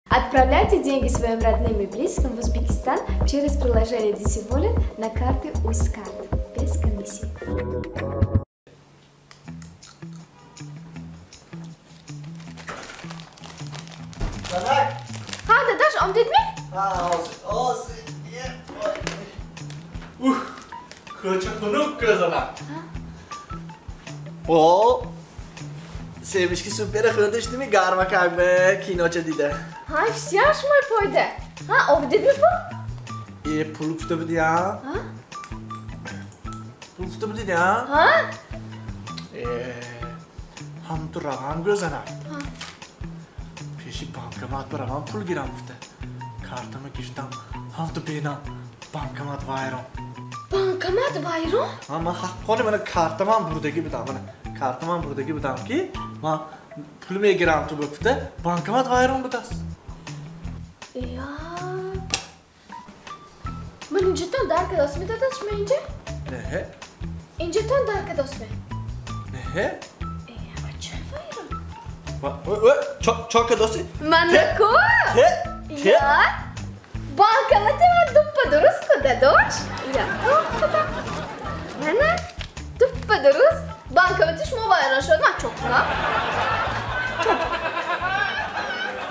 Отправляйте деньги своим родным и близким в Узбекистан через приложение DC Wallet на карты Узкарт без комиссии. Ха, дадаш, омдидми? Ха, ҳозир, ҳозир. Ух, кӯча хунук кӯзанак. О, семечки супера хӯрдаштими гармакак ба киноча дида. Ҳа, иштиёр шумои фойда. Ҳа, омдидми пул? Э, пул гуфта буди, а? Ҳа? Пул гуфта будид, а? Ҳа? Э, ҳам ту равам гӯзанак. Пеши банкомат баравам пул гирам гуфта. Картама гирифтам, ҳам ту бинам банкомат вайрон. Банкомат вайрон? Ҳа, ман ҳаққони мана картамам бурдагӣ будам, мана картамам бурдагӣ будам ки ман пул мегирам ту гуфта, банкомат вайрон будааст. Я. Ман инҷатон дар кадосми дадаш, ман инҷа? Не. Инҷатон дар кадосми? Не. Э, а чӣ вайрон? Ва, ва, чо, чо кадоси? Мана ку? Те, те. Я. Банкомати ман дуппа дуруст ку, дадош? Я. Мана дуппа дуруст. Банкомати шумо вайрон шуд, ман чо кунам? Чо